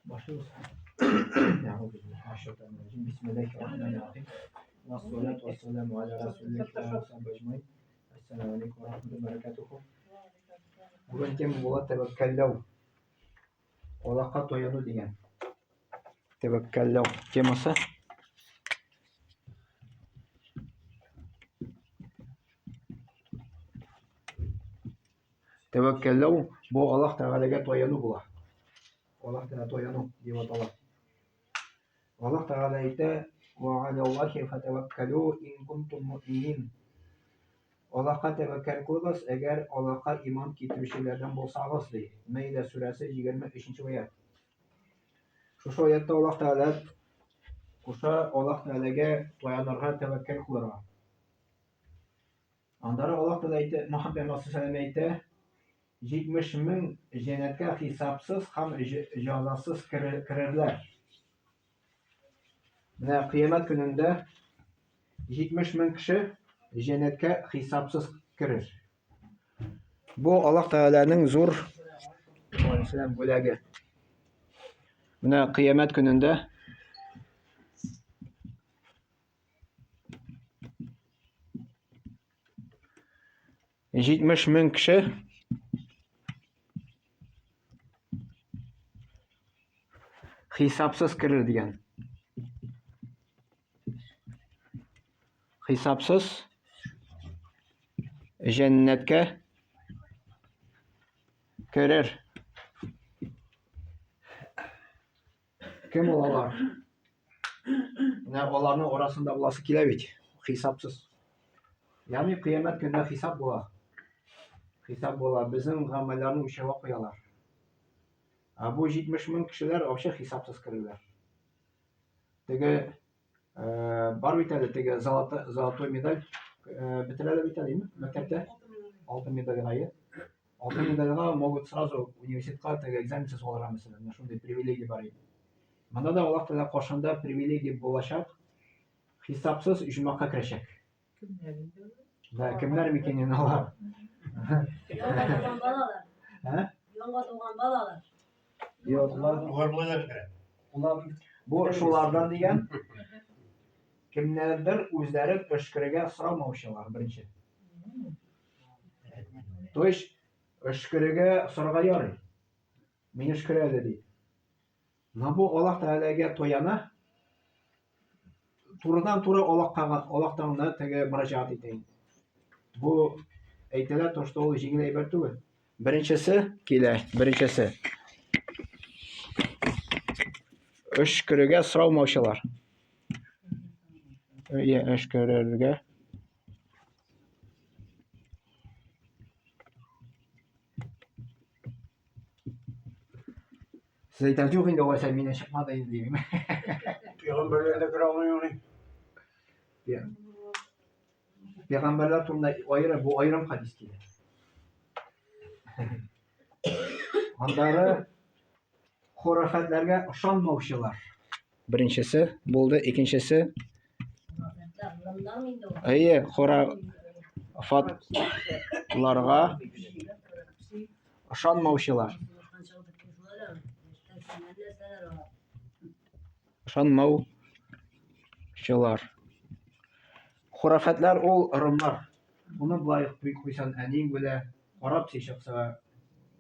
Башлыйбыз. Бисмиллахир-рахманир-рахим. Вассалату вассаламу аля расулиллахи ва аля сахбихи аджмаин. Ассаламу алейкум ва рахматуллахи ва баракатуху. Бүген тема була тәвәккәлләү. Аллаһка таяну дигән. Тәвәккәлләү темасы. Тәвәккәлләү бу Аллаһ Тәгаләгә таяну була. Аллаһ Тәгалә таяну дип атала. Аллаһ Тәгалә әйтә: "Ва алаллахи фатаваккалу ин кунтум муъминин." Аллаһка тәвәккәл кылыгыз, әгәр Аллаһка иман китерүчеләрдән булсагыз, ди. Мәйдә сүрәсе 23 аять. Шушы аятта Аллаһ Тәгалә куша Аллаһ Тәгаләгә таянырга, тәвәккәл кылырга. Аннары Аллаһ Тәгалә әйтә, Мөхәммәд пәйгамбәр саллаллаху әйтә, 70 мең җәннәткә хисапсыз һәм җәзасыз керерләр. Менә кыямәт көнендә 70 мең кеше җәннәткә хисапсыз керер. Бу Аллаһ Тәгаләнең зур бүләге. Менә кыямәт көнендә 70 мең кеше хисапсыз керер дигән. Хисапсыз җәннәткә керер. Кем ул алар? Менә аларның арасында буласы килә бит. Хисапсыз. Ягъни кыямәт көнендә хисап була. Хисап була. Безнең гамәлләрне үлчәүгә куялар. Ә бу 70 мең кешеләр вообще хисапсыз керерләр. Теге бар бит әле теге золотой, золотой медаль бетерәләр бит әле, мәктәптә. Алтын медальгә, әйе. Алтын медальгә могут сразу университетка теге экзаменсыз алырга, мәсәлән, менә шундый привилегия бар иде. Монда да Аллаһ Тәгалә каршында привилегия булачак, хисапсыз оҗмахка керәчәк. Кемнәр инде алар? Да, кемнәр микән инде алар? Яңа туган балалар. Ә? Яңа туган балалар. Юк, улар, Улар болай да керә. улар бу шулардан дигән. Кемнәрдер үзләрен өшкерергә сорамаучылар беренче. То есть өшкерергә сорарга ярый. Мин өшкерә әле ди. Но бу Аллаһ Тәгаләгә таяна, турыдан-туры Аллаһка Аллаһтан гына теге мөрәҗәгать итә инде. Бу әйтәләр, то, что ул җиңел әйбер түгел. Беренчесе килә, беренчесе. Өшкерергә сорамаучылар. Иә, өшкерергә. Сез әйтәсез, юк инде алайса миннән чыкмады инде дим. Пәйгамбәрләр дә керә алмый аны. Пәйгамбәрләр турында аерым, бу аерым хадис килә. Аннары хурафәтләргә ышанмаучылар. Беренчесе булды, икенчесе Әйе, хурафатларга ышанмаучылар. Ышанмаучылар. Хурафәтләр ул ырымнар. Моны болай куйсан, әниең белә, карап син чыкса,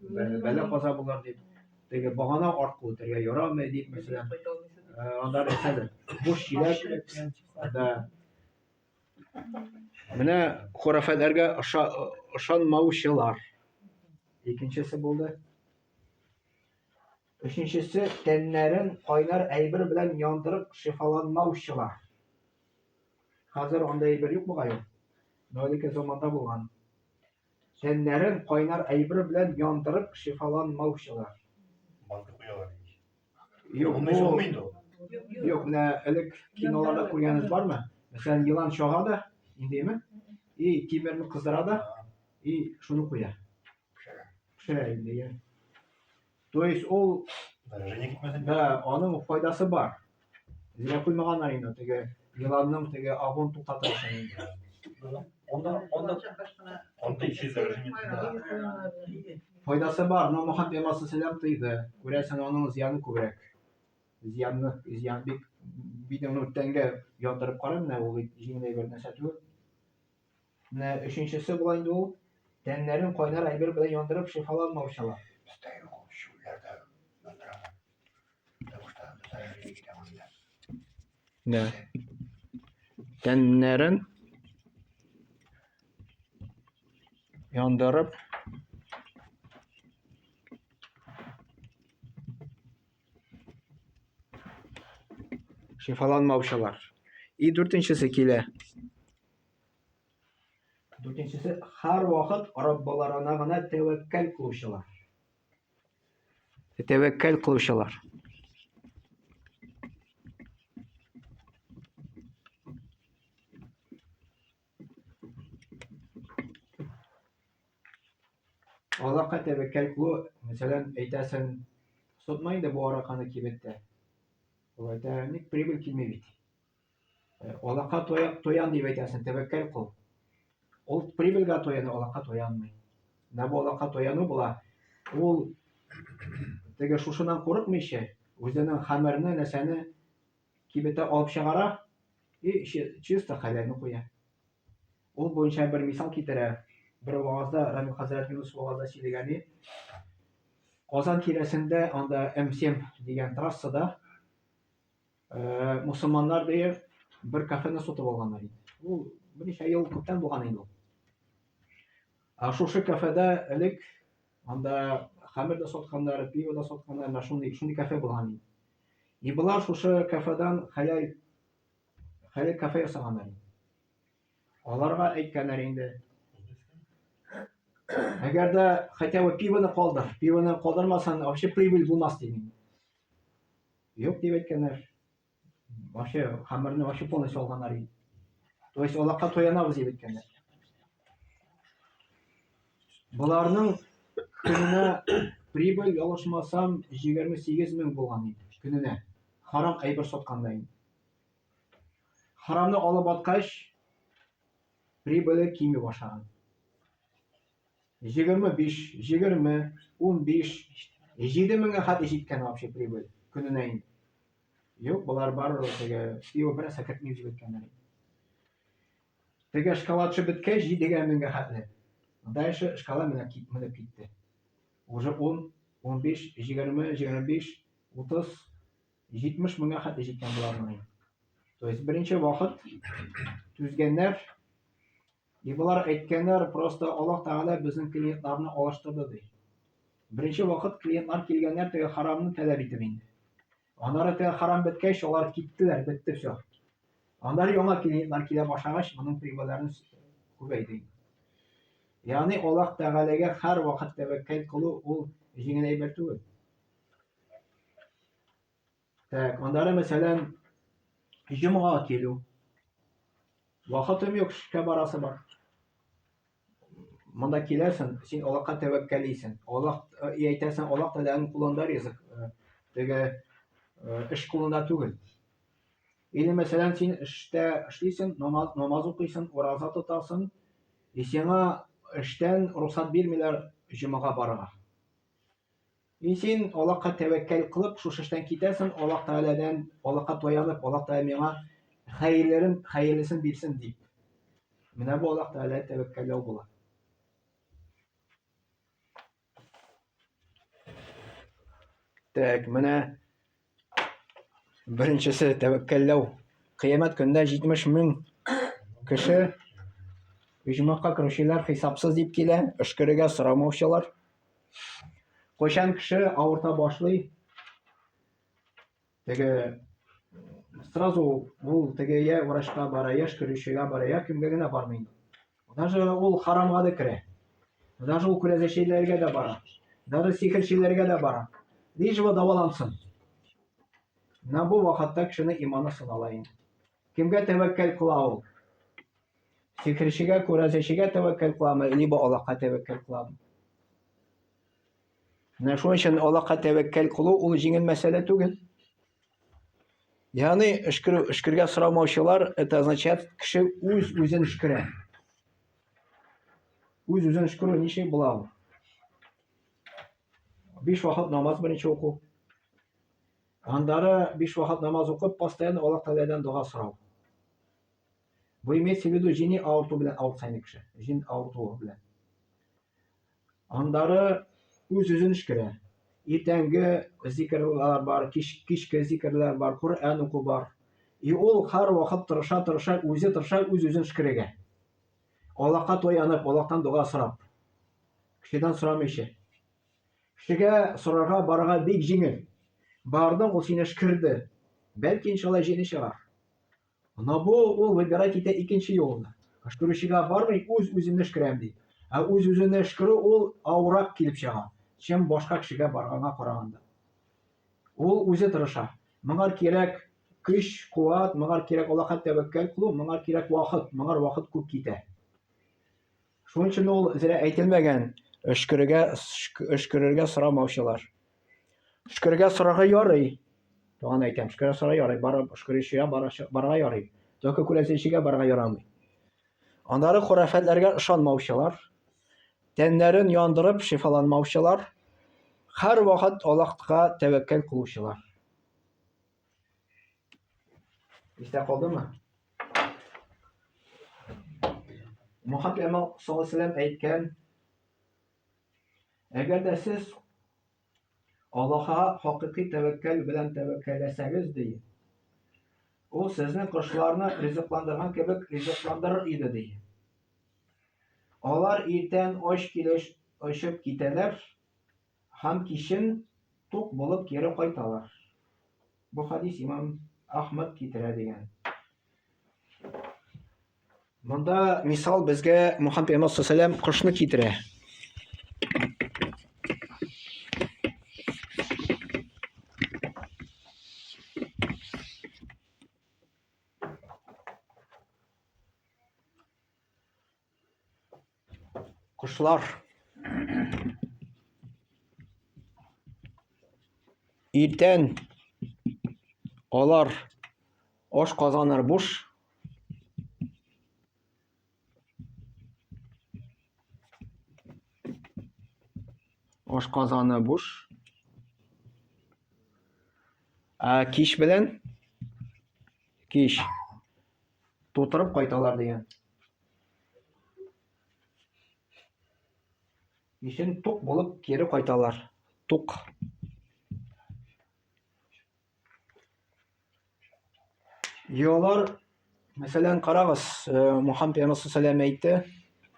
бәла каза булыр дип. Теге багана арткы үтәргә ярамый дип, мәсәлән. Аннары әйтәләр, буш чиләк, да. Менә хурафәтләргә ышанмаучылар. Икенчесе булды. Өченчесе, тәннәрен кайнар әйбер белән яндырып шифаланмаучылар. Хәзер анда әйбер юк бугай ул. Но элекке заманда булган. Тәннәрен кайнар әйбер белән яндырып шифаланмаучылар. Банка куялар. Юк, Ул бу булмый инде ул. Юк, менә элек киноларда күргәнегез бармы? Мәсәлән, елан чага да, индеме? И тимерне кыздыра да, и шуны куя. Пешерә инде, я. То есть ул Заражение китмәсен. Да, аның файдасы бар. Зря куймаганнар инде теге еланның теге агуын туктатыр өчен инде. Онда онда онда еще заражение. файдасы бар, но Мөхәммәд пәйгамбәр саллаллаху тыйды. Күрәсең, аның зыяны күбрәк. Зыянны, зыян бик бит аны тәнгә яндырып кара, менә ул бит җиңел әйбер нәрсә түгел. Менә өченчесе була инде ул тәннәрен кайнар әйбер белән яндырып шифаланмаучылар. Бездә юк ул чүлләрдә яндыралар. Потому что бездә китә монда. Да. Тәннәрен яндырып шифаланмаучылар. И дүртенчесе килә. Дүртенчесе һәрвакыт Раббаларына гына тәвәккәл кылучылар. Тәвәккәл кылучылар. Аллаһка тәвәккәл кылу, мәсәлән, әйтәсең, сатма инде бу араканы кибеттә. Ул әйтә, ник прибыль килми бит. Аллаһка тоян дип әйтәсең, тәвәккәл кыл. Ул прибыльгә тояна, Аллаһка тоянмый. Менә бу Аллаһка тояну була. Ул теге шушыннан курыкмыйча, үзенең хәмерне, нәрсәне кибеттә алып чыгара и чисто хәләлне куя. Ул буенча бер мисал китерә. Бер вагазда Рамил хәзрәт Юнус вагазда сөйләгән Казан тирәсендә анда М7 дигән трассада э, мусульманнар дия бер кафены сатып алганнар иде. Ул берничә ел күптән булган инде ул. Ә шушы кафеда элек анда хәмер дә сатканнар, пиво да сатканнар, менә шундый шундый кафе булган инде. И болар шушы кафедан хәләл хәләл кафе ясаганнар инде. Аларга әйткәннәр инде. Әгәр дә хотя бы пивоны калдыр, пивоны калдырмасаң, вообще прибыль булмас дип инде. Юк дип әйткәннәр. Вообще хәмерне вообще полностью алганнар инде. То есть Аллаһка таянабыз дип әйткәннәр. Боларның көненә прибыль ялгышмасам 28 мең булган иде көненә. Харам әйбер сатканда инде. Харамны алып аткач, прибыле кими башлаган. 25, 20, 15, 7 меңгә хәтле җиткән вообще прибыль көненә инде. Юк, болар барыбер теге пиво берәрсә кертми дип әйткәннәр. Теге шкала төшеп беткәч, 7 меңгә хәтле. Дальше шкала менә менеп китте. Уже 10, 15, 20, 25, 30, 70 меңгә хәтле җиткән боларның. То есть беренче вакыт түзгәннәр, и болар әйткәннәр, просто Аллаһ Тәгалә безнең клиентларны алыштырды ди. Беренче вакыт клиентлар килгәннәр теге харамны таләп итеп инде. Аннары теге харам беткәч, алар киттеләр, бетте все. Аннары яңа клиентлар килә башлагач, моның прибыльләрен күбәйде. Ягъни Аллаһ Тәгаләгә һәр вакыт тәвәккәл кылу ул җиңел әйбер түгел. Так, аннары мәсәлән, җомга килү. Вакытым юк, эшкә барасы бар. Монда киләсең, син Аллаһка тәвәккәлисең. Аллаһ э, әйтәсең, Аллаһ Тәгаләнең кулында ризык. Э, теге э, эш кулында түгел. Или мәсәлән, син эштә эшлисең, намаз, намаз укыйсың, ураза тотасың, и сиңа эштән рөхсәт бирмиләр җомага барырга. И син Аллаһка тәвәккәл кылып, шушы эштән китәсең, Аллаһ Тәгаләдән, Аллаһка таянып, Аллаһ Тәгалә миңа хәерләрен, хәерлесен бирсен дип. Менә бу Аллаһ Тәгалә тәвәккәлләү була. Так, менә беренчесе тәвәккәлләү. Кыямәт көнендә 70 мең кеше оҗмахка керүчеләр хисапсыз дип килә, өшкерергә сорамаучылар. Кайчан кеше авырта башлый, теге сразу ул теге я врачка бара, я өшкерүчегә бара, я кемгә генә бармый. Даже ул харамга да керә. Даже ул күрәзәчеләргә дә бара. Даже сихерчеләргә дә бара. Лишь бы дәвалансын. Менә бу вакытта кешенең иманы сынала инде. Кемгә тәвәккәл кыла ул? Сихерчегә, күрәзәчегә тәвәккәл кыламы, либо Аллаһка тәвәккәл кыламы? Менә шуның өчен Аллаһка тәвәккәл кылу ул җиңел мәсьәлә түгел. Ягъни өшкерү, өшкергә сорамаучылар, это означает, кеше үз үзен өшкерә. Үз үзен өшкерү ничек була ул? Биш вакыт намаз беренче уку. Аннары биш вакыт намаз укып, постоянно Аллаһ Тәгаләдән дога сорау. Бу имеется в виду җини авырту белән авыртса инде кеше, җин авыртуы белән. Аннары үз-үзен өшкерә. Иртәнге зикерлар бар, кич, кичке зикерләр бар, Коръән уку бар. И ул һәр вакыт тырыша, тырыша, үзе тырыша үз-үзен өшкерергә. Аллаһка таянып, Аллаһтан дога сорап. Кешедән сорамыйча. Кешегә сорарга барырга бик җиңел. Бардың, ул сине өшкерде. Бәлки, иншалла, җене чыгар. Но бу ул выбирать итә икенче юлны. Өшкерүчегә бармый, үз-үземне өшкерәм ди. Ә үз-үзеңне өшкерү ул авыррак килеп чыга, чем башка кешегә барганга караганда. Ул үзе тырыша. Моңар кирәк көч, куәт, моңар кирәк Аллаһка тәвәккәл кылу, моңар кирәк вакыт, моңар вакыт күп китә. Шуның өчен ул зря әйтелмәгән, өшкерергә өшкерергә сорамаучылар. Өшкерергә сорарга ярый. Туган әйтәм, өшкерергә сорарга ярый, барып өшкерүчегә барырга ярый. Только күрәзәчегә барырга ярамый. Аннары хурафәтләргә ышанмаучылар, тәннәрен яндырып шифаланмаучылар, һәрвакыт Аллаһка тәвәккәл кылучылар. Истә калдымы? Мөхәммәд пәйгамбәр саллаллаһу алейһи әйткән, әгәр дә сез Аллаһка хакыйкый тәвәккәл белән тәвәккәлләсәгез, ди, ул сезнең кошларны ризыкландырган кебек ризыкландырыр иде, ди. Алар иртән ач килеш очып китәләр, Һәм кичен тук булып кире кайталар. Бу хадис имам Ахмад китерә дигән. Монда мисал безгә Мухаммад пәйгамбәр саллаллаху кошны китерә. Кошлар. Иртән алар аш казаннар буш. Аш казаны буш. Ә кич белән кич тутырып кайталар дигән. Кичен тук булып кире кайталар. Тук. Йолар, мәсәлән, карагыз, э, Мухаммед пәйгамбәр саллаллаху әйтте,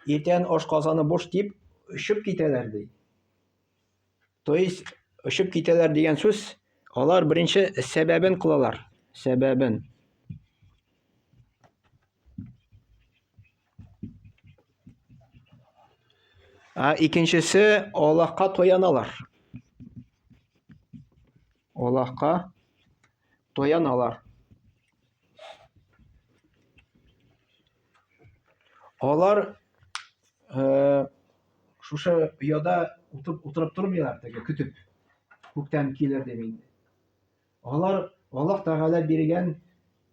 иртән аш казаны буш дип очып китәләр ди. То есть очып китәләр дигән сүз, алар беренче сәбәбен кылалар. Сәбәбен. Ә икенчесе Аллаһка таяналар. Аллаһка таяналар. Алар э, шушы ояда утырып, утырып тормыйлар, теге көтеп. Күктән килер дип инде. Алар Аллаһ Тәгалә биргән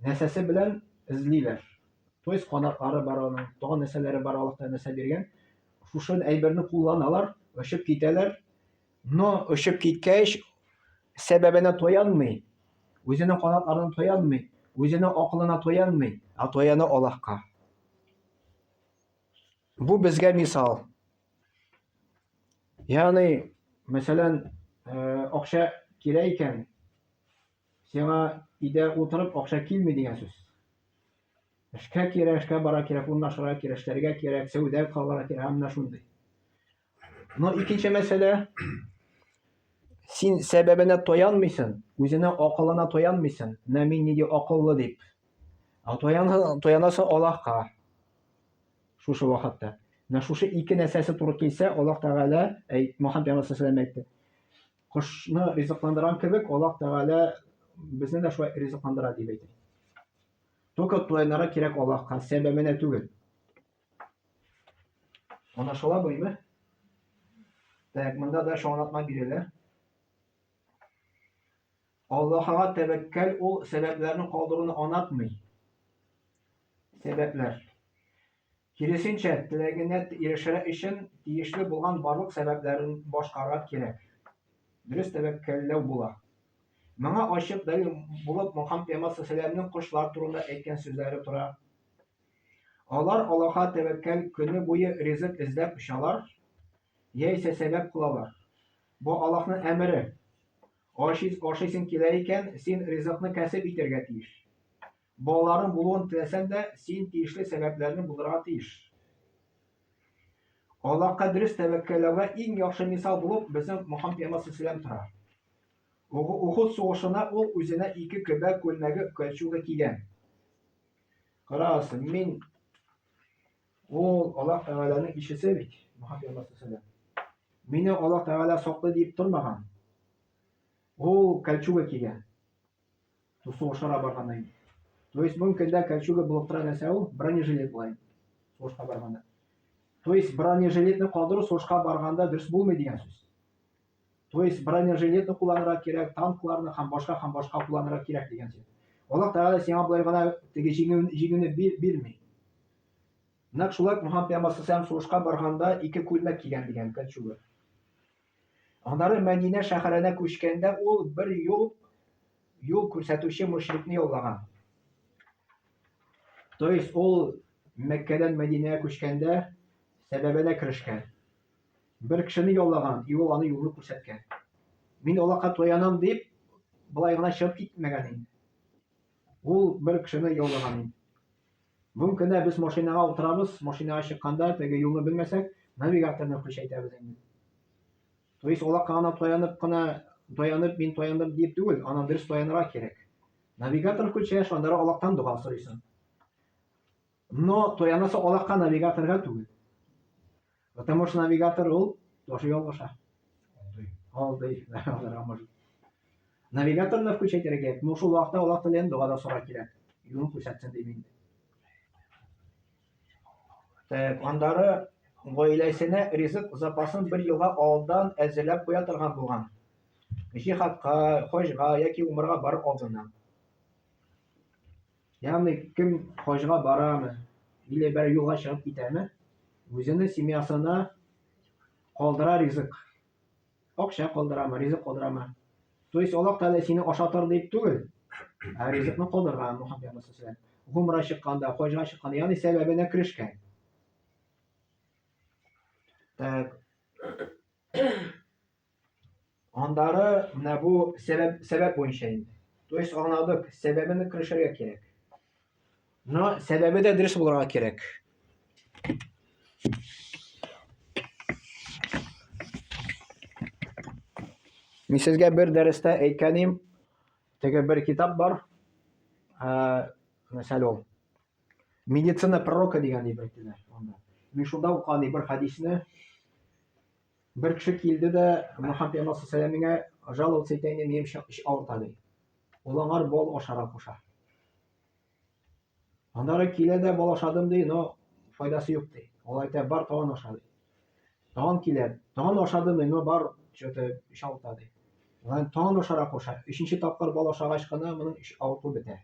нәрсәсе белән эзлиләр. То есть канатлары бар аның, тагын нәрсәләре бар Аллаһ Тәгалә нәрсә биргән. Шушы әйберне кулланалар, очып китәләр. Но очып киткәч, сәбәбенә таянмый. Үзенең канатларына таянмый, үзенең акылына таянмый, ә таяна Аллаһка. Бу безгә мисал. Ягъни, мәсәлән, э, акча кирәк икән, сиңа өйдә утырып акча килми дигән сүз. Эшкә кирәк, эшкә бара кирәк, урнашырга кирәк, эшләргә кирәк, сәүдә кылырга кирәк, һәм менә шундый. Но икенче мәсьәлә, син сәбәбенә таянмыйсың, үзенең акылына таянмыйсың, менә мин нинди акыллы дип. Ә таянасың Аллаһка. Шушы вакытта. Менә шушы ике нәрсәсе туры килсә, Аллаһ Тәгалә, әй, Мөхәммәд пәйгамбәр саллаллаху әйтте. Кошны ризыкландырган кебек, Аллаһ Тәгалә безне дә шулай ризыкландыра дип әйтә. Только таянырга кирәк Аллаһка, сәбәбенә түгел. Аңлашыла бу, име? Так, монда да аңлатма бирелә. Аллаһыга тәвәккәл ул сәбәпләрне калдыруны аңлатмый. Сәбәпләр. Киресенчә, теләгенә ирешер өчен тиешле булган барлык сәбәпләрен башкарырга кирәк. Дөрес тәвәккәлләү була. Моңа ачык дәлил булып Мөхәммәд пәйгамбәр саллаллаһу кошлар турында әйткән сүзләре тора. Алар Аллаһка тәвәккәл көне буе ризык эзләп очалар, яисә сәбәп кылалар. Бу Аллаһның әмере. Ашыйс, ашыйсың килә икән, син ризыкны кәсеп итәргә тиеш. Балаларың булуын теләсәң дә, син тиешле сәбәпләрне булдырырга тиеш. Аллаһка дөрес тәвәккәлләүгә иң яхшы мисал булып безнең Мөхәммәд пәйгамбәр саллаллаһу тора. Ухуд сугышына ул үзенә ике көбә күлмәге кольчуга кигән. Карагыз, мин ул Аллаһ Тәгаләнең илчесе бит, Мөхәммәд пәйгамбәр саллаллаһу Мине Аллаһ Тәгалә саклый дип тормаган. Ул кольчуга кигән. Сугышка барганда инде. То есть бүгенге көндә кольчуга булып тора нәрсә ул? Бронежилет була инде. Сугышка барганда. То есть бронежилетны калдыру сугышка барганда дөрес булмый дигән сүз. То есть бронежилетны кулланырга кирәк, танкларны һәм башка һәм башка кулланырга кирәк дигән сүз. Аллаһ Тәгалә сиңа болай гына теге җиңү, җиңүне бирми. Нәкъ шулай Мөхәммәд пәйгамбәр саллаллаһу сугышка барганда ике күлмәк кигән дигән кольчуга. Аннары Мәдинә шәһәренә күчкәндә ул бер юл юл күрсәтүче мөшрикне яллаган. То есть ул Мәккәдән Мәдинәгә күчкәндә сәбәбенә керешкән. Бер кешене яллаган, и ул аны юлны күрсәткән. Мин Аллаһка таянам дип, болай гына чыгып китмәгән инде. Ул бер кешене яллаган инде. Бүгенге көндә без машинага утырабыз, машинага чыкканда теге юлны белмәсәк, навигаторны включайтабыз инде. То есть Аллаһка гына таянып кына, таянып, мин таяндым дип түгел, аны дөрес таянырга кирәк. Навигатор включаешь, аннары Аллаһтан дога сорыйсың. Но таянасы Аллаһка, навигаторга түгел. Потому что навигатор ул тоже ялгыша. Алдый. Алдырга может. Навигаторны включать кирәк. Ну шул вакытта Аллаһ телән дога да сорар кирәк. Юлын күрсәтсен дип инде. Так, аннары гаиләсенә ризык запасын бер елга алдан әзерләп куя торган булган. Җихадка, хаҗга яки умрага барыр алдыннан. Ягъни кем хаҗга барамы или бер юлга чыгып китәме, үзенең семьясына калдыра ризык. Акча калдырамы, ризык калдырамы. То есть Аллаһ Тәгалә сине ашатыр дип түгел, ә ризыкны калдырган Мухаммад пәйгамбәр Гумра чыкканда, хаҗга чыкканда, ягъни сәбәбенә керешкән. Так. Аннары менә бу сәбәп, сәбәп буенча инде. То есть аңладык, сәбәбен керешергә кирәк. Но сәбәбе дә дөрес булырга кирәк. Мин сезгә бер дәрестә әйткәнем, теге бер китап бар. Ә, мәсәл ул. Медицина пророка дигән дип әйттеләр анда. Мин шунда укыган бер хадисне Бер кеше килде дә, Мөхәммәд пәйгамбәр саллаллаһу миңа жаловаться итә инде, минем эч авырта ди. Ул аңар бал ашарга куша. Аннары килә дә бал ашадым ди, но файдасы юк ди. Ул әйтә, бар тагын аша ди. Тагын килә, тагын ашадым ди, но бар что-то эч авырта ди. Ул тагын ашарга куша. Өченче тапкыр бал ашагач кына моның эч авырту бетә.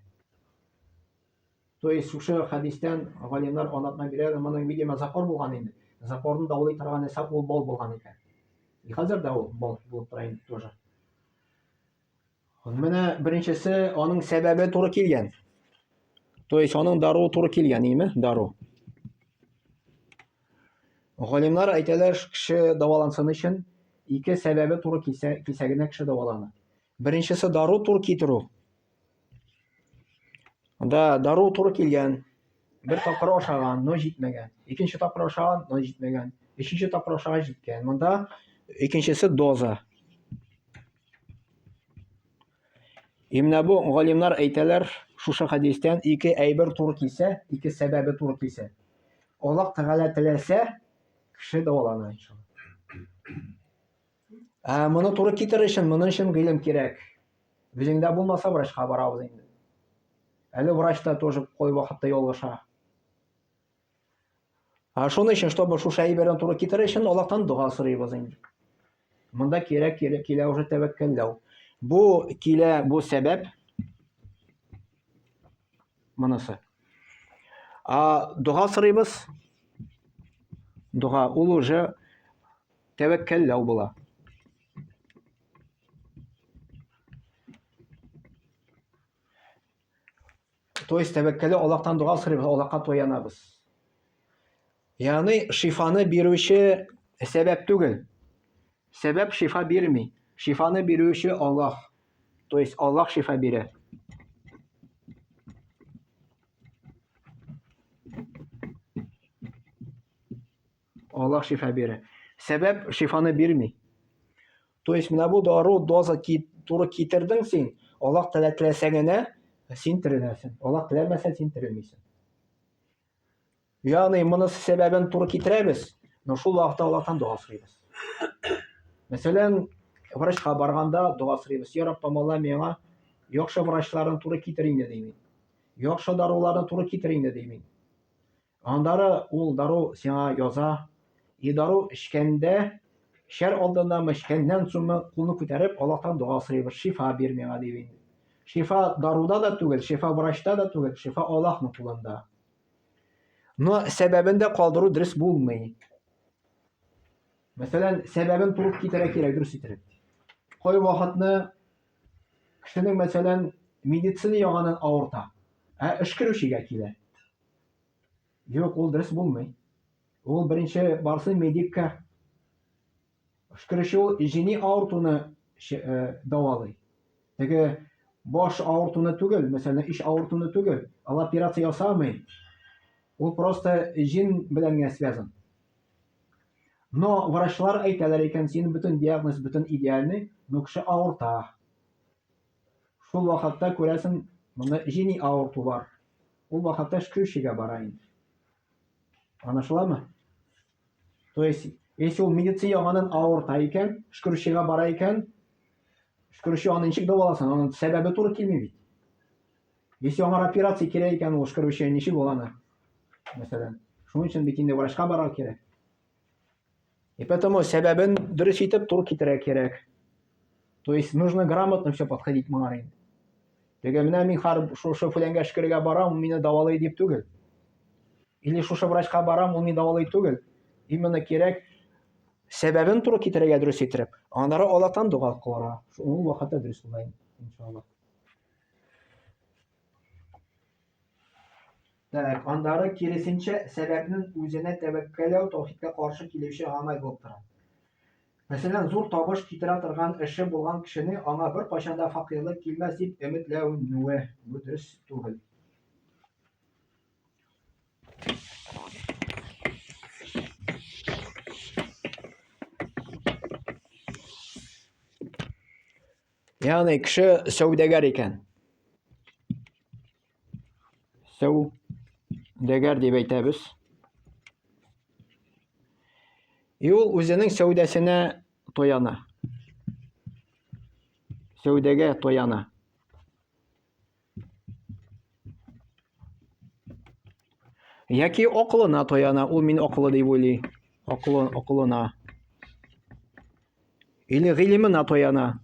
То есть шушы хәдистән галимнәр аңлатма бирә, моның видимо запор булган инде. Запорны дәвалый торган нәрсә ул бал булган икән. И хәзер дә ул бал булып тора инде тоже. Менә беренчесе аның сәбәбе туры килгән. То есть аның даруы туры килгән, име? Дару. Галимнәр әйтәләр, кеше дәвалансын өчен ике сәбәбе туры килсә, килсә генә кеше дәвалана. Беренчесе дару туры китерү. Анда дару туры килгән. Бер тапкыр ашаган, но җитмәгән. Икенче тапкыр ашаган, но җитмәгән. Өченче тапкыр ашагач җиткән. Монда икенчесе доза. И менә бу галимнар әйтәләр, шушы хәдистән ике әйбер туры килсә, ике сәбәбе туры килсә, Аллаһ Тәгалә теләсә, кеше дәвалана иншалла. Ә моны туры китерер өчен, моның өчен гыйлем кирәк. Үзеңдә булмаса, врачка барабыз инде. Әле врач та тоже кой вакытта ялгыша. Ә шуның өчен, чтобы шушы әйберне туры китерер өчен, Аллаһтан дога сорыйбыз инде. Монда кирәк кирәк килә уже тәвәккәлләү. Бу килә бу сәбәп монысы. А дога сорыйбыз. Дога ул уже тәвәккәлләү була. То есть тәвәккәле Аллаһтан дога сорыйбыз, Аллаһка таянабыз. Ягъни шифаны бирүче сәбәп түгел. Сәбәп шифа бирми. Шифаны бирүче Аллаһ. То есть Аллаһ шифа бирә. Аллаһ шифа бирә. Сәбәп шифаны бирми. То есть менә бу дару доза ки, туры китердең син, Аллаһ Тәгалә теләсә генә син тереләсең. Аллаһ теләмәсә син терелмисең. Ягъни монысы сәбәбен туры китерәбез, но шул вакытта Аллаһтан дога сорыйбыз. Мәсәлән, врачка барганда дога сорыйбыз. Я Раббым, Алла миңа яхшы врачларны туры китер инде димин. Яхшы даруларны туры китер инде димин. Аннары ул дару сиңа яза. И дару эчкәндә, эчәр алдыннанмы, эчкәннән соңмы кулны күтәреп, Аллаһтан дога сорыйбыз, шифа бир миңа дип инде. Шифа даруда да түгел, шифа врачта да түгел, шифа Аллаһның кулында. Но сәбәбен дә калдыру дөрес булмый. Мәсәлән, сәбәбен туры китерә кирәк, дөрес иттереп. Кай вакытны кешенең, мәсәлән, медицина ягыннан авырта, ә өшкерүчегә килә. Юк, ул дөрес булмый. Ул беренче барсын медикка. Өшкерүче ул җени авыртуны э, дәвалый. Теге баш авыртуны түгел, мәсәлән, ич авыртуны түгел, ул операция ясамый. Ул просто җин белән генә связан. Но врачлар әйтәләр икән, синең бөтен диагноз бөтен идеальный, но кеше авырта. Шул вакытта күрәсең, монда җени авырту бар. Ул вакытта өшкерүчегә бара инде. Аңлашыламы? То есть, если ул медицина ягыннан авырта икән, өшкерүчегә бара икән, өшкерүче аны ничек дәваласын? Аның сәбәбе туры килми бит. Если аңар операция кирәк икән, ул өшкерүче ничек ул аны? Мәсәлән, шуның өчен бит инде врачка барырга кирәк. И поэтому сәбәбен дөрес итеп туры китерергә кирәк. То есть нужно грамотно все подходить моңа инде. Теге менә мин хәр шушы фәләнгә өшкерергә барам, ул мине дәвалый дип түгел. Или шушы врачка барам, ул мине дәвалый түгел. Именно кирәк сәбәбен туры китерергә дөрес итеп. Аннары Аллаһтан дога кылырга. Ул вакытта дөрес була инде, иншаллаһ. Так, аннары киресенчә, сәбәпнең үзенә тәвәккәлләү таухидка каршы килүче гамәл булып тора. Мәсәлән, зур табыш китерә торган эше булган кешене аңа беркайчан да фәкыйрьлек килмәс дип өметләнүе бу дөрес түгел. Ягъни кеше сәүдәгәр икән. Сәүдәгәр дип әйтәбез. И ул үзенең сәүдәсенә таяна. Сәүдәгә таяна. Яки акылына таяна, ул мин акылы дип уйлый. Акылы, акылына. Или гыйлеменә таяна.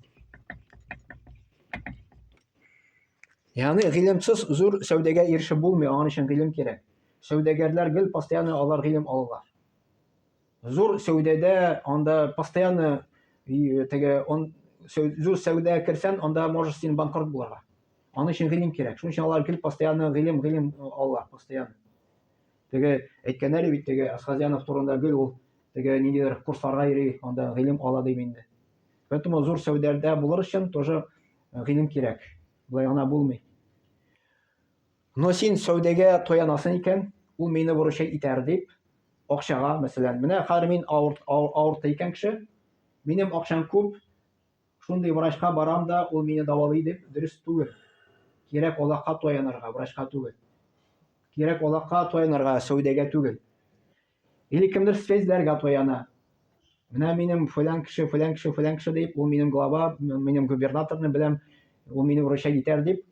Ягъни гыйлемсез зур сәүдәгә ирешеп булмый, аның өчен гыйлем кирәк. Сәүдәгәрләр гел постоянно алар гыйлем алалар. Зур сәүдәдә анда постоянно теге он зур сәүдә керсән, анда можешь син банкрот булырга. Аның өчен гыйлем кирәк. Шуның өчен алар гел постоянно гыйлем, гыйлем алалар, постоянно. Теге әйткәннәр бит теге Асхазянов турында гел ул теге ниндидер курсларга йөри, анда гыйлем ала дип инде. Поэтому зур сәүдәдә булыр өчен тоже гыйлем кирәк. Болай гына булмый. Но син сәүдәгә таянасың икән, ул мине выручать итәр дип, акчага, мәсәлән, менә хәзер мин авырт, авырта икән кеше, минем акчам күп, шундый врачка барам да, ул мине дәвалый дип, дөрес түгел. Кирәк Аллаһка таянырга, врачка түгел. Кирәк Аллаһка таянырга, сәүдәгә түгел. Или кемдер связьләргә таяна. Менә минем фәлән кеше, фәлән кеше, фәлән кеше дип, ул минем глава, минем губернаторны беләм, ул мине врачать итәр дип,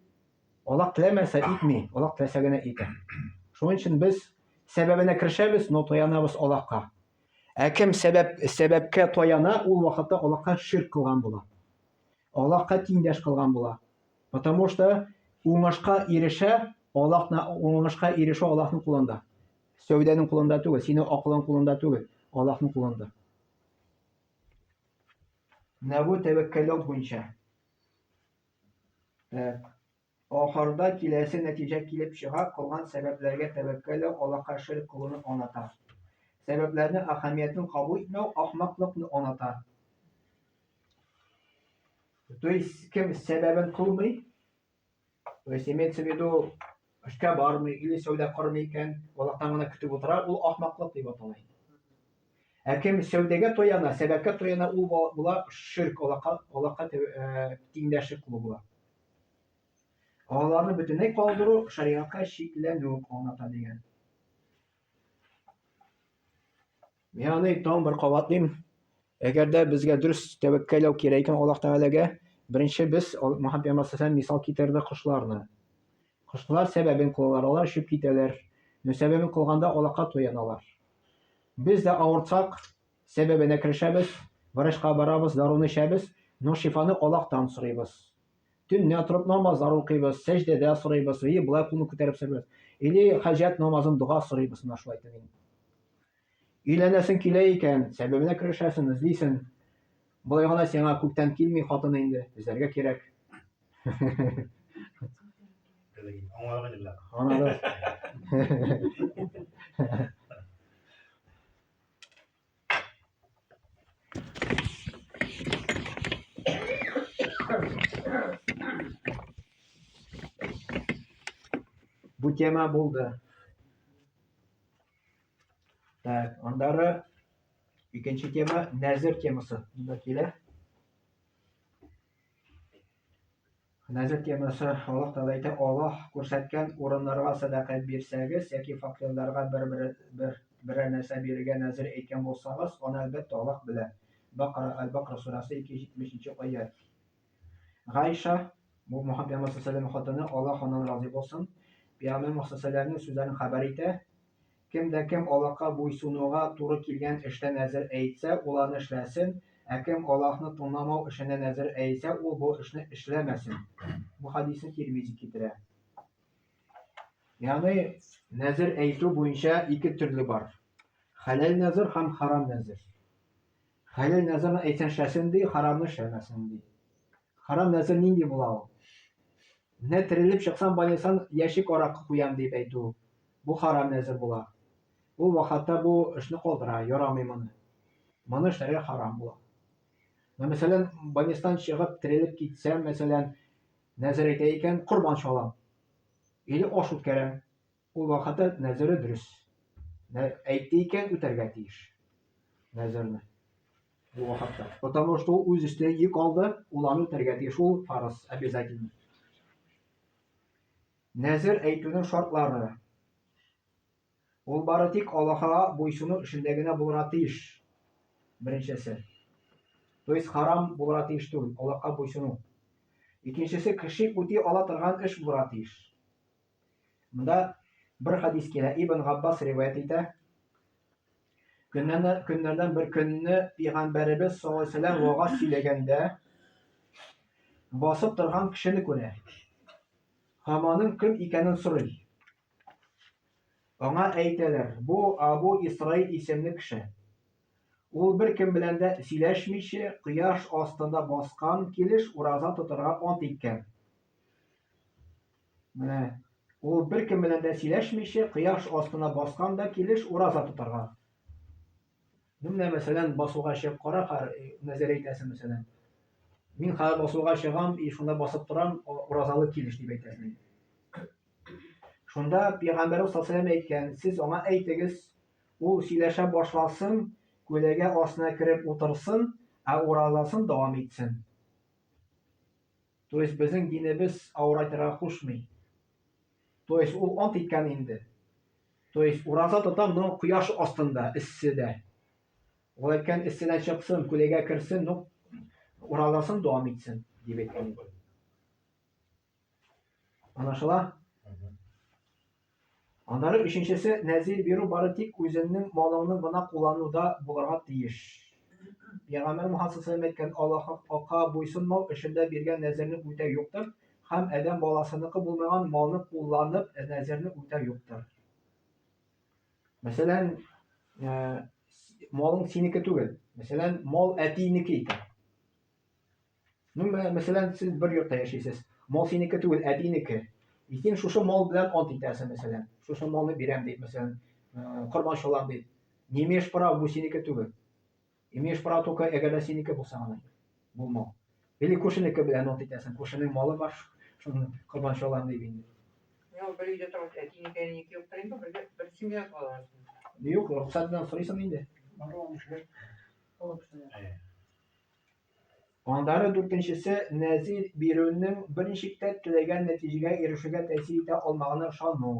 Аллаһ теләмәсә итми, Аллаһ теләсә генә итә. Шуның өчен без сәбәбенә керешәбез, но таянабыз Аллаһка. Ә кем сәбәп сәбәпкә таяна, ул вакытта Аллаһка ширк кылган була. Аллаһка тиңдәш кылган була. Потому что уңышка ирешә, Аллаһны уңышка ирешү Аллаһның кулында. Сәүдәнең кулында түгел, синең акылың кулында түгел, Аллаһның кулында. Менә бу тәвәккәлләү буенча. Так. Ахырда киләсе нәтиҗә килеп чыга, кылган сәбәпләргә тәвәккәлләү Аллаһка ширк кылуны аңлата. Сәбәпләрнең әһәмиятен кабул итмәү ахмаклыкны аңлата. То есть кем сәбәбен кылмый, то есть имеется в виду эшкә бармый или сәүдә кормый икән, Аллаһтан гына көтеп утыра, ул ахмаклык дип атала инде. Ә кем сәүдәгә таяна, сәбәпкә таяна, ул була ширк, Аллаһка, Аллаһка тиңдәшлек кылу була. Аларны бөтенләй калдыру шәригатькә шикләнү аңлата дигән. Ягъни тагын бер кабатлыйм. Әгәр дә безгә дөрес тәвәккәлләү кирәк икән Аллаһ Тәгаләгә, беренче без Мөхәммәд пәйгамбәр саллаллаһу мисал китерде кошларны. Кошлар сәбәбен кылалар, алар очып китәләр. Но сәбәбен кылганда Аллаһка таяналар. Без дә авыртсак, сәбәбенә керешәбез, врачка барабыз, даруны эчәбез, но шифаны Аллаһтан сорыйбыз. Төнлә торып намазлар укыйбыз, сәҗдәдә сорыйбыз, или болай кулны күтәреп сорыйбыз. Или хаҗәт намазын дога сорыйбыз, менә шулай итеп. Өйләнәсең килә икән, сәбәбенә керешәсең, эзлисең. Болай гына сиңа күктән килми хатын инде, эзләргә кирәк. Аңладым. Бу тема булды. Так, аннары икенче тема нәзер темасы. Монда килә. Нәзер темасы Аллаһ Тәгалә әйтә, Аллаһ күрсәткән урыннарга сәдака бирсәгез яки факирларга бер-бер бер берәр нәрсә бирергә нәзер әйткән булсагыз, аны әлбәттә Аллаһ белә. Бакара, Әл-Бакара сүрәсе 270 нче аять. Гайша, бу Мөхәммәд пәйгамбәр саллаллаһу хатыны, Аллаһ аннан разый булсын, Пәйгамбәр Мөхәммәд саллаллаһу сүзләрен хәбәр итә, Кем дә кем Аллаһка буйсынуга туры килгән эштә нәзер әйтсә, ул аны эшләсен, ә кем Аллаһны тыңламау эшендә нәзер әйтсә, ул бу эшне эшләмәсен. Бу хәдисне Тирмизи китерә. Ягъни нәзер әйтү буенча ике төрле бар. Хәләл нәзер һәм харам нәзер. Хәләл нәзерне әйтсәң эшләсен ди, харамны эшләмәсен ди. Харам нәзер нинди була ул? Менә терелеп чыксам больницадан ящик аракы куям дип әйтү, бу харам нәзер була. Ул вакытта бу эшне калдыра, ярамый моны. Моны эшләргә харам була. Менә мәсәлән, больницадан чыгып терелеп китсәм, мәсәлән, нәзер әйтә икән, корбан чалам. Или аш үткәрәм. Ул вакытта нәзере дөрес. Әйтте икән, үтәргә тиеш. Нәзерне. Бу вакытта. Потому что ул үз өстенә йөк алды, ул аны үтәргә тиеш. Ул фарыз, обязательно. Нәзер әйтүнең шартлары. Ул бары тик Аллаһка буйсыну эшендә генә булырга тиеш. Беренчесе. То есть харам булырга тиеш түгел, Аллаһка буйсыну. Икенчесе, кеше үти ала торган эш булырга тиеш. Монда бер хадис килә, Ибн Габбас риваять итә. Көннәрдән, көннәрдән бер көнне пәйгамбәребез саллаллаһу алейһи вәсәлләм вагаз сөйләгәндә басып торган кешене күрә. Һәм аның кем икәнен сорый. Аңа әйтәләр, бу Абу Исраил исемле кеше. Ул беркем белән дә сөйләшмичә, кояш астында баскан килеш ураза тотарга ант иткән. Менә ул беркем белән дә сөйләшмичә, кояш астына баскан да килеш ураза тотарга. Ну, менә, мәсәлән, басуга чыгып кара, нәзер әйтәсең, мәсәлән. Мин хәзер басуга чыгам, и шунда басып торам, уразалы килеш дип әйтәсең. Шунда пәйгамбәрбез саллаллаһу алейһи әйткән, сез аңа әйтегез, ул сөйләшә башласын, күләгә астына кереп утырсын, ә уразасын дәвам итсен. То есть безнең динебез авырайтырга кушмый. То есть ул ант иткән инде. То есть ураза тотам, но кояш астында, эсседә. Ул әйткән, эсседән чыксын, күләгә керсен, но уразасын дәвам итсен, дип әйткән. Аңлашыла? Аннары өченчесе, нәзир бирү бары тик үзеңнең малыңны гына куллануда булырга тиеш. Пәйгамбәр Мухаммад саллаллаһу әйткән, Аллаһка буйсынмау эшендә биргән нәзерне үтәү юктыр һәм адәм баласыныкы булмаган малны кулланып нәзерне үтәү юктыр. Мәсәлән, э, малың синеке түгел. Мәсәлән, мал әтинеке икән. Ну, мәсәлән, сез бер йортта яшисез. Мал синеке түгел, әтинеке. И син шушы мал белән ант итәсең, мәсәлән. Шушы малны бирәм дип, мәсәлән, корбан чалам дип. Не имеешь права, бу синеке түгел. Имеешь право только әгәр дә синеке булса гына. Бу мал. Или күршенеке белән ант итәсең, күршенең малы бар, шуны корбан чалам дип инде. Юк, бер өйдә торгач, әтинеке, әнинеке юктыр инде, бергә бер семья каласың. Юк, рөхсәт белән сорыйсың инде. Аннары дүртенчесе, нәзир бирүнең берничек тә теләгән нәтиҗәгә ирешүгә тәэсир итә алмаганына ышану.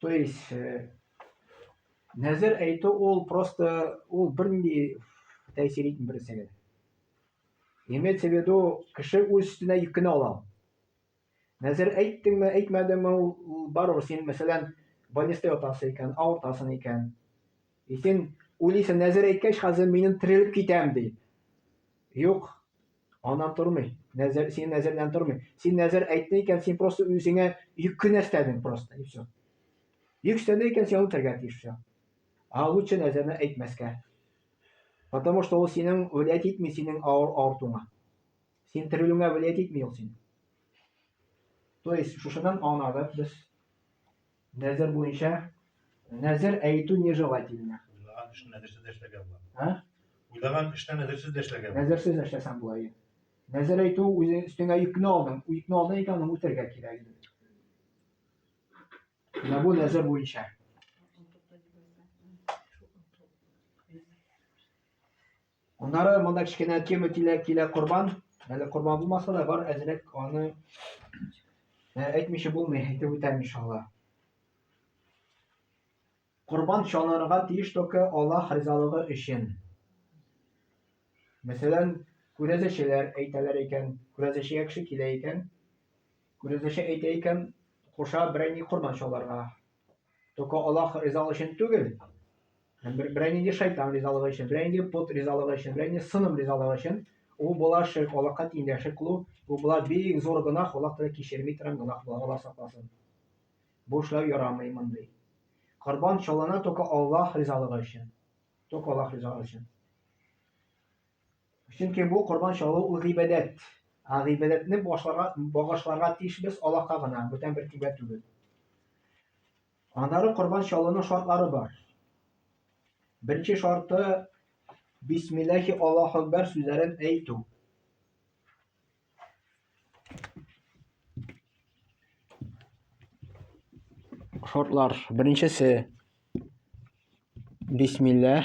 То есть, э, нәзер әйтү ул просто ул бернинди тәэсир итми берсенә дә. Имеется в виду, кеше үз өстенә йөк кенә ала. Нәзер әйттеңме, әйтмәдеңме, ул барыбер син, мәсәлән, больниста ятасың икән, авыртасың икән. И син уйлыйсың, нәзер әйткәч, хәзер минем терелеп китәм ди. Юк, аннан тормый. Нәзер, син нәзердән тормый. Син нәзер әйттең икән, син просто үзеңә йөк кенә өстәдең просто, и все. Йөк өстәдең икән, син аны үтәргә тиеш, все. А лучше нәзерне әйтмәскә. Потому что ул синең влиять итми синең авыр авыртуңа. Син терелүеңә влиять итми ул синең. То есть шушыннан аңладык без нәзер буенча нәзер әйтү нежелательно. Уйлаган эшне нәзерсез дә эшләргә була. А? Уйлаган эшне нәзерсез дә эшләргә була. Нәзерсез эшләсәң була. Иә. Нәзер әйтү үзе өстеңә йөкне алдың. Йөкне алдың икән, аны үтәргә кирәк инде. Менә бу нәзер буенча. Аннары монда кечкенә тема килә, килә корбан. Әле корбан булмаса да бар әзрәк аны э, әйтмичә булмый, әйтеп үтәм иншалла. Корбан чалынырга тиеш только Аллаһ ризалыгы өчен. Мәсәлән, күрәзәчеләр әйтәләр икән, күрәзәчегә кеше килә икән, күрәзәче әйтә икән, куша берәр ни корбан чалырга. Только Аллаһ ризалыгы өчен түгел, бер, берәр нинди шайтан ризалыгы өчен, берәр нинди пот ризалыгы өчен, берәр нинди сыным ризалыгы өчен, ул була ширк, Аллаһка тиңдәшлек кылу, бу була бик зур гөнаһ, Аллаһ Тәгалә кичерми торган гөнаһ була, Аллаһ сакласын. Бу эшләү ярамый мондый. Корбан чалына только Аллаһ ризалыгы өчен. Только Аллаһ ризалыгы өчен. Чөнки бу корбан чалу ул гыйбадәт. Ә гыйбадәтне башларга, багышларга тиешбез Аллаһка гына, бүтән бер кемгә түгел. Аннары корбан чалуның шартлары бар. Беренче шарты Бисмиллахи Аллаһу акбар сүзләрен әйтү. Шартлар. Беренчесе Бисмиллах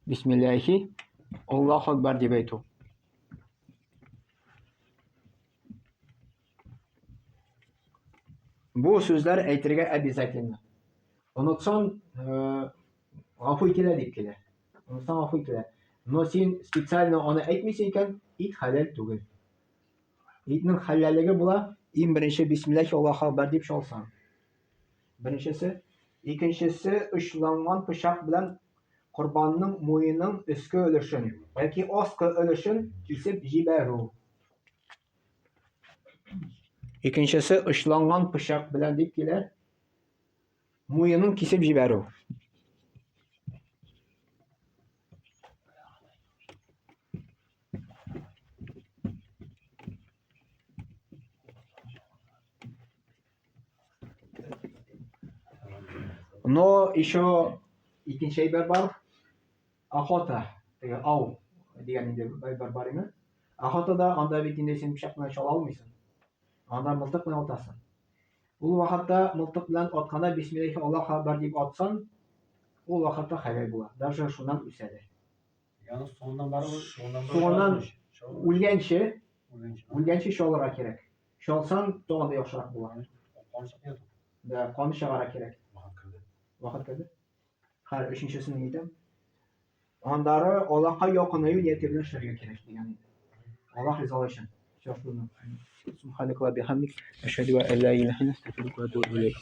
Бисмиллахи Аллаһу акбар дип әйтү. Бу сүзләр әйтергә обязательно. Онытсаң, э, гафу ителә дип килә. Онытсаң гафу ителә. Но син специально аны әйтмисең икән, ит хәләл түгел. Итнең хәләллеге була, иң беренче бисмиллахи Аллаһу акбар дип чалсаң. Беренчесе, икенчесе очланган пычак белән корбанның муенының өске өлешен яки аскы өлешен кисеп җибәрү. Икенчесе очланган пычак белән дип килә. Муенын кисеп җибәрү. Но еще икенче әйбер бар. Охота, теге ау дигән инде әйбер бар име. Охотада анда бит инде син пычак белән чала алмыйсың. Анда мылтык белән атасың. Ул вакытта мылтык белән атканда бисмиллахи Аллаһу акбар дип атсаң, ул вакытта хәләл була. Даже шуннан үсә дә. Ягъни соңыннан барыбер Соңыннан үлгәнче, үлгәнче чалырга кирәк. Чалсаң, тагын да яхшырак була. Кан чыкмый. Да, кан чыгара кирәк. Вакыт керде. Вакыт керде. Хәер, өченчесен әйтәм. Аннары Аллаһка якынаю нияте белән эшләргә кирәк дигән иде. Аллаһ ризалыгы өчен. Все, шуны. Субханакаллахумма бихамдик, ашһаду ан ла илаһа илля анта, астагфирука ва атубу илейк.